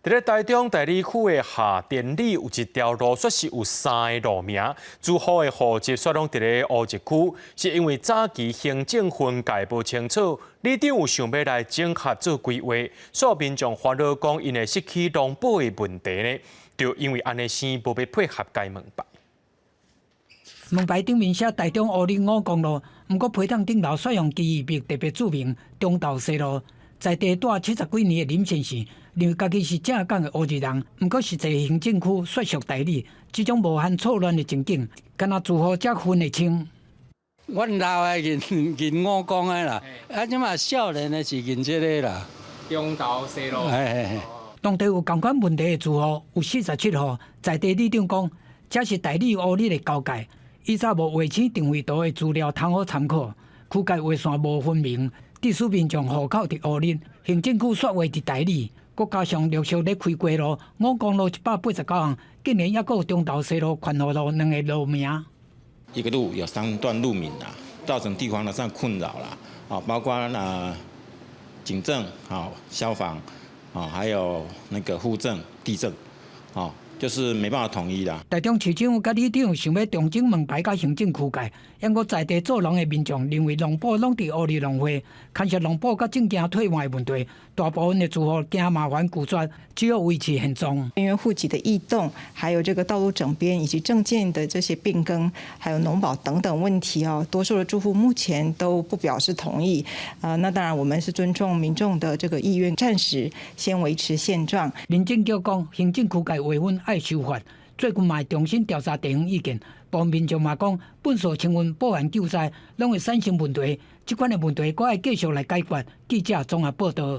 佇咧台中大里區的下田里有一條路，煞是有三个路名，住戶的戶籍煞攏佇咧烏日區，是因為早期行政分界無清楚，里長有想欲來整合做規劃，所以民眾煩惱講𪜶會失去農保的問題呢，就因為按呢生無欲配合改門牌。門牌頂面寫台中烏日五公路，毋過批桶頂頭煞用奇異筆特別註明中投西路。在地蹛70幾年的林先生認為家己是正港的烏日人，毋過實際行政區煞屬大里，這種無限錯亂的情景，敢若住戶才分會清。阮老的認認五公的啦，啊，這馬少年的是認這个啦。中投西路。嘿嘿。當地有仝款問題的住戶有47戶，在地里長講，這是大里烏日的交界，以早無衛星定位圖的資料通好參考，區界劃線無分明。致使民眾戶口佇烏日，行政區煞劃佇大里，閣加上陸續咧開街路，五公路189項，竟然猶閣有中投西路、環河路兩个路名。一個路有三段路名啊，造成地方的上困擾啦。啊，包括啊警政、啊消防、啊還有那個戶政、地政，啊就是沒辦法統一啦。台中市長佮里長想欲重整門牌佮行政區界，毋過在地做農的民眾認為農保攏佇烏日農會，牽涉農保佮證件退換的問題，大部分的住戶驚麻煩拒絕，只好維持現狀。因為戶籍的異動，還有這個道路整編以及證件的這些變更，還有農保等等問題哦，多數的住戶目前都不表示同意。啊，那當然我們是尊重民眾的這個意願，暫時先維持現狀。民政局講，行政區界劃分愛修法，最近嘛會重新調查地方意見。部分民眾嘛講，糞掃清運、保安救災，攏會產生問題，這款的問題閣愛繼續來解決。記者綜合報導。